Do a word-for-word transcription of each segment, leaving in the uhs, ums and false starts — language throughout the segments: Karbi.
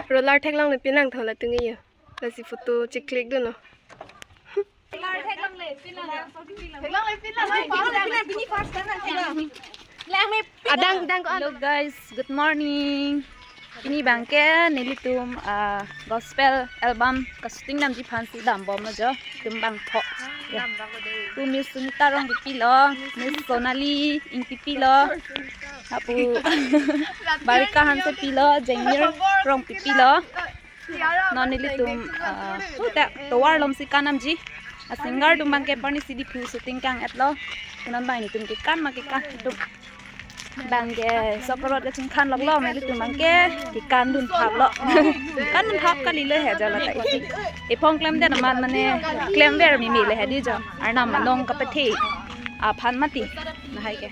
Roller theklongle pinang thola tunge yo. Lasi photo cheklik dunlo. Adang, dang ko. Hello guys, good morning. Pini abangke nelitum, ah, gospel album ka-shooting damji aphansi dambomlo jo. Itum bangpho. Ya. Itum Miss Sunita Rongpipi lo, Miss Sonali Ingpipi lo, lapu Barika Hansepi lo, Jengmir Rongpipi lo. Non nelitum, ah, ta tovar alongsi kan damji. A singer atum abangke parni si Diphu shooting kang-etlo. Non abang nelitum kekan ma kekan itum. Abangke sok rot kachingkhan loklok nelitum abangke kekan dun thaplo. Kan dun thap kalilo he jala ta isi. Ephong klemdet amat mane klemver meme le he di jo. Arnam anong kapathe aphan mati. Lahai ke.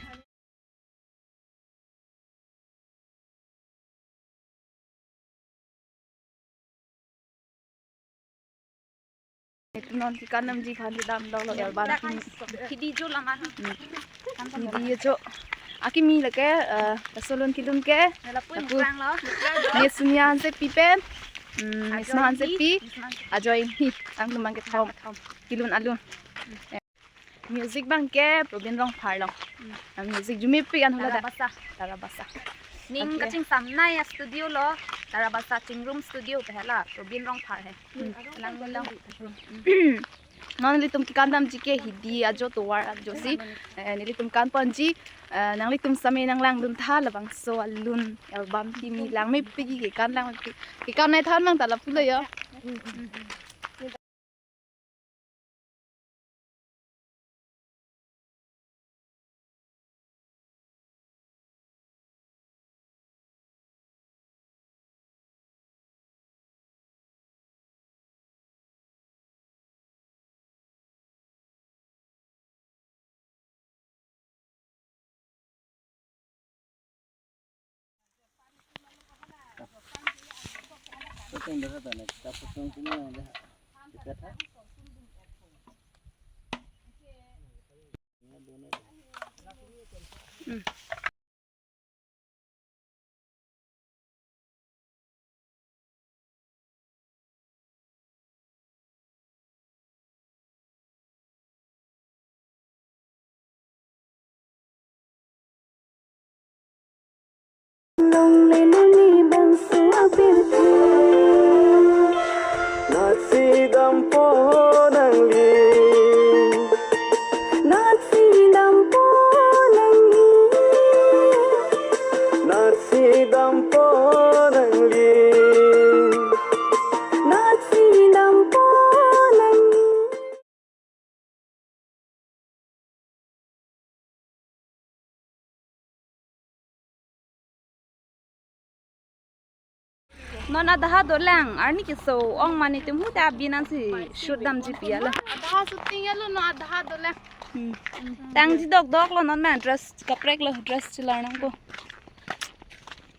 Non kekan damji aphan kedam lo lo album. Hidi jo lama. Hmm. Hidi jo. Akimi lake, eh, laso alun kelun ke. Lapu lapu. Nangkrang lo. Miss Sonia Hansepi pen. Hmm, Miss Ajoy Hansepi. Miss Hansepi. Ajoy hi. Nangtum abangke thom. Thom. Kelun alun. Music abangke Probin Rongphar lo. Hmm. Ah, music jumipik an hula da. Tarabasa. Tarabasa. Ning okay. Kachingsamnei a-studio lo, Tarabasa Chingrum Studio pu hela, Probin Rongphar he. Hmm. Lang lang. Non nelitum kekan damji ke hidi ajo tovar ajosi, eh, nelitum kanponji, eh, nanglitum sitame nanglangdun tha labangso alun album kimi langmepik kekan langmepik. Kekan nai than mang ta lapulo yo. Nongle neli bangso abirthe. Natsi dampo nangli. Natsi dampo nangli. Natsi dampo nangli. Natsi dampo nangli. Non adaha dolang, arni keso ong mane tum hu ta abin ansi shoot damji pi alo. Adaha shooting alo, non adaha dolang. Hmm. Tangji dokdok lo non ma dress kaprek lo, dress chelar nangpo.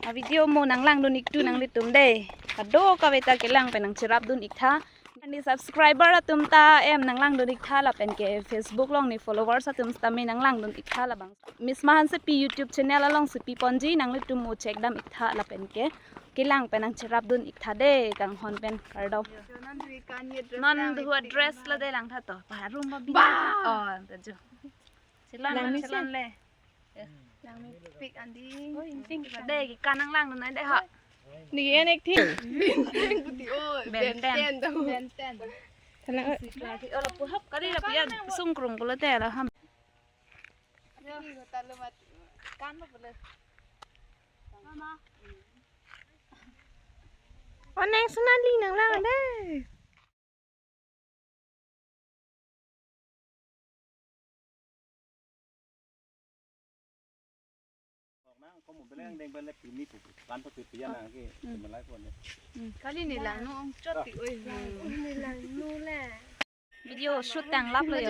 A video mo nanglangdun ik tu nanglitum dei. Kadokave ta kelang pen nangcherapdun ik tha. Ani subscriber atum ta em nanglangdun ik tha lapen ke Facebook along ni followers atum sitame nanglangdun ik tha labang. Miss Ma Hansepi YouTube channel alongsi piponji, nanglitum mo check dam ik tha lapen ke kelang pen nangcherapdun ik tha dei kanghon pen kardom. Non duhu dress lo dei lang tha to. Parum ba bi. Ba! Oh, ta jo. Chelan lang, chelan le. Langmepik andi. Oi, pink. Dei, kekan nanglangdun nai dei ha. Ni enek thi. Bintang puti, oh, Benten. Benten to. Benten. Thalang, oi. Lagi, oh, lapu hap kali lapu ya sungkrung kulo te la ham. Yo, talo mat. Kan lo pule. Mama. Oneng Sonali nanglang dei. Nang komo beleng deng bele pini tu kan tu pian nang ke melai ko ne. Kali ni lang no ong chot ti oi. Ni lang no le. Video shoot tanglaplo yo.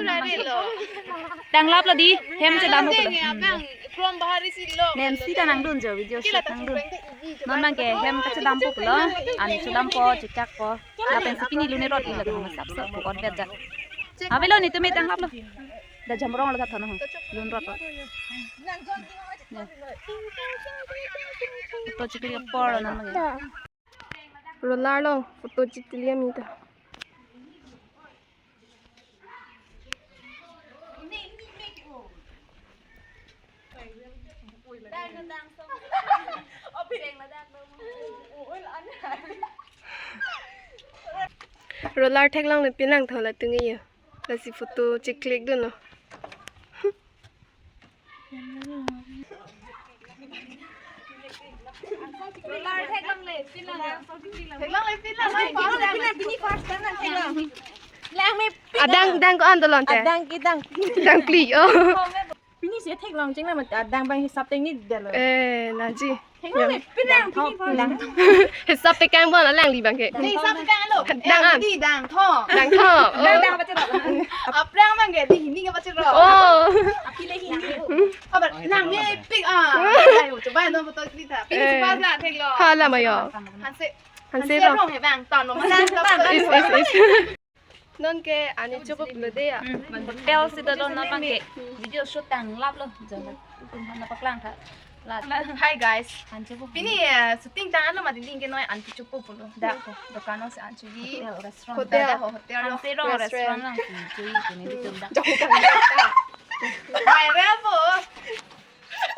Tanglaplo dei, hem chedampo pulo. Abang from bahar isi lo. Nancy ta nangdun jo video shoot nangdun. Non abangke hem kachedampo pulo. An chedampo, chechakpo. Lapensi pini lun erot ilo, sapsap pu-ot vet ja. Avelo netum me tanglaplo. Da jamrong lo tha thano. Lun rot rot. To chikli apor non abangke. Roller along photo chikli ami ta. Roller theklongle pinlang thola tungi yo. Lasi photo chiklik dunlo. Adang, dang ko-an dolon te? Adang ke dang. Dang pli, oh. Pini si theklong chingna mati adang abang hisap teng ni delo. Eh, laji. Theklongle pinlang pini pho. Hisap tekang bon alangli abang ke. Ni hisap tekang lo. Dang an. Di dang tho. Dang tho. Oh. Dang dang baca tho. Aphrang abang ke di hini ke baca tho. Oh. Aphi le hini. Abar nang mepik ah. Ayo, coba no photo kita. Pini si pas la theklong. Hala mayo. Hanse. Hanse rong. Rong he bang ton lo. Is, is, is. Non ke ani chopo pulo de ya. Hotel si do non abang ke. Video shoot tang lap lo. Jana paklang tha. Hi guys. An chopo. Pini eh, shooting tang ano mati ding ke noi an chopo pulo. Da ko. Dokan si an choji. Hotel, restaurant. Hotel. Da ho hotel lo. Hanse rong restaurant. Restaurant lang si chui kini di tum da. Viral po.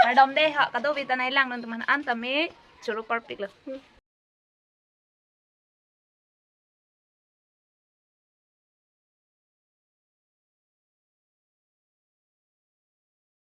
Kardom de ha kado vita nai lang non teman an tame choro parpik lo.